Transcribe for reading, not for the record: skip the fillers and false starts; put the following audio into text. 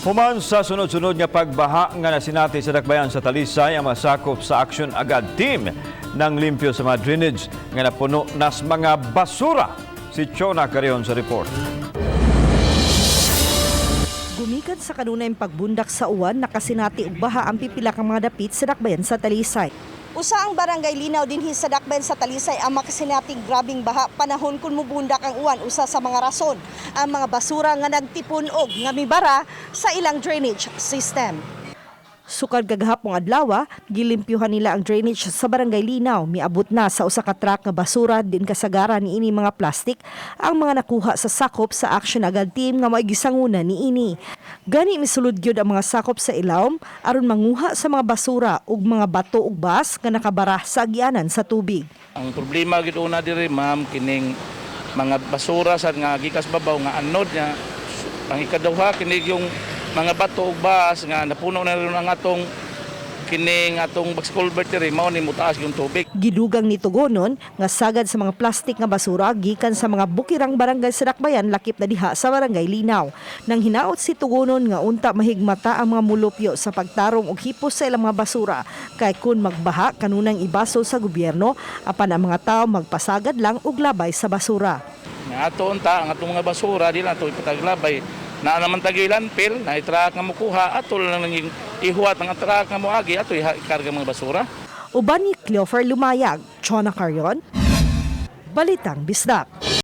Human sa sunod-sunod nga pagbaha nga nasinati sa dakbayan sa Talisay, ang masakop sa Action Agad team ng limpyo sa mga drainage nga napuno nas mga basura. Si Chona Carion sa report. Gumikan sa kanunayng pagbundak sa uwan, nakasinati og baha ang pipila ka mga dapit sa dakbayan sa Talisay. Usa ang Barangay Linaw dinhi sa dakbayan sa Talisay ang makasinating grabing baha panahon kun mubundak ang uwan. Usa sa mga rason, ang mga basura nga nagtipon og nga mibara sa ilang drainage system. Sukad kagahapong adlaw, gilimpyuhan nila ang drainage sa Barangay Linaw. Miabot na sa usa ka truck nga basura din kasagaran niini mga plastik ang mga nakuha sa sakop sa Action Agad team nga mao'y gisanguna niini. Gani misulod gyud ang mga sakop sa ilawom aron manguha sa mga basura ug mga bato ug bas nga nakabara sa agianan sa tubig. Ang problema gid una diri, ma'am, kining mga basura sa nga gikas babaw nga anod niya. Ang ikaduha, kini yung mga bato ug bas nga napuno na rin ang atong kining atong box culvert diri, mao ni mutaas yung tubig. Gidugang ni Tugonon nga sagad sa mga plastik nga basura gikan sa mga bukirang barangay sa dakbayan, lakip na diha sa Barangay Linaw. Nang hinaot si Tugonon nga unta mahigmata ang mga mulupyo sa pagtarong og hipos sa ilang mga basura kay kun magbaha kanunang ibasol sa gobyerno, apan ang mga tao magpasagad lang og labay sa basura. Nga ato unta ang atong mga basura di lang ato ipataglabay na naman tagilan pil na itrak nga mukuha, ato lang nang ihuwat ang truck nga moagi, ato ikarga mga basura. Uban ni Cleofer Lumayag, Chona Carion, Balitang Bisdak.